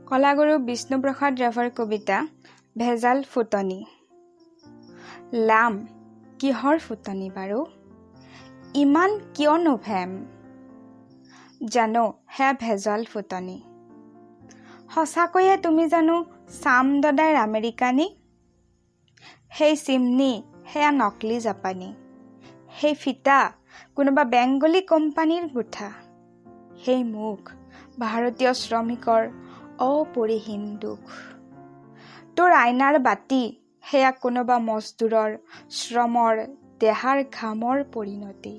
কলাগুৰু বিষ্ণুপ্ৰসাদ ৰাভাৰ কবিতা ভেজাল ফুটনি। লাম কিহৰ ফুটনি বাৰু, ইমান কিয়নো ভেম? জানো সেয়া ভেজাল ফুটনি। সঁচাকৈয়ে তুমি জানো চাম দদাইৰ আমেৰিকানী? সেই চিমনি সেয়া নকলি জাপানী, সেই ফিটা কোনোবা বেংগলী কোম্পানীৰ গোঠা, সেই মুখ ভাৰতীয় শ্ৰমিকৰ অপৰিসীম দুখ। তোৰ আইনাৰ বাতি সেয়া কোনোবা মজদুৰৰ শ্ৰমৰ দেহাৰ ঘামৰ পৰিণতি।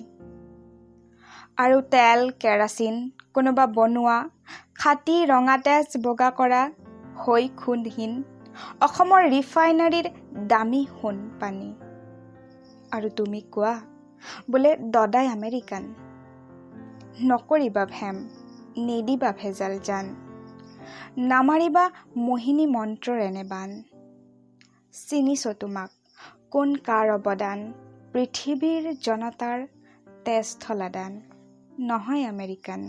আৰু তেল কেৰাচিন কোনোবা বনোৱা খাটি ৰঙা তেজ বগা কৰা হৈ খুন্দহীন অসমৰ ৰিফাইনাৰীৰ দামী সোণ পানী। আৰু তুমি কোৱা বোলে দদাই আমেৰিকান। নকৰিবা ভেম, নিদিবা ভেজাল জান, নামাৰিবা মোহিনী মন্ত্ৰৰ এনে বান। চিনিছ তোমাক কোন কাৰ অৱদান, পৃথিৱীৰ জনতাৰ তেজ দান, নহয় আমেৰিকান।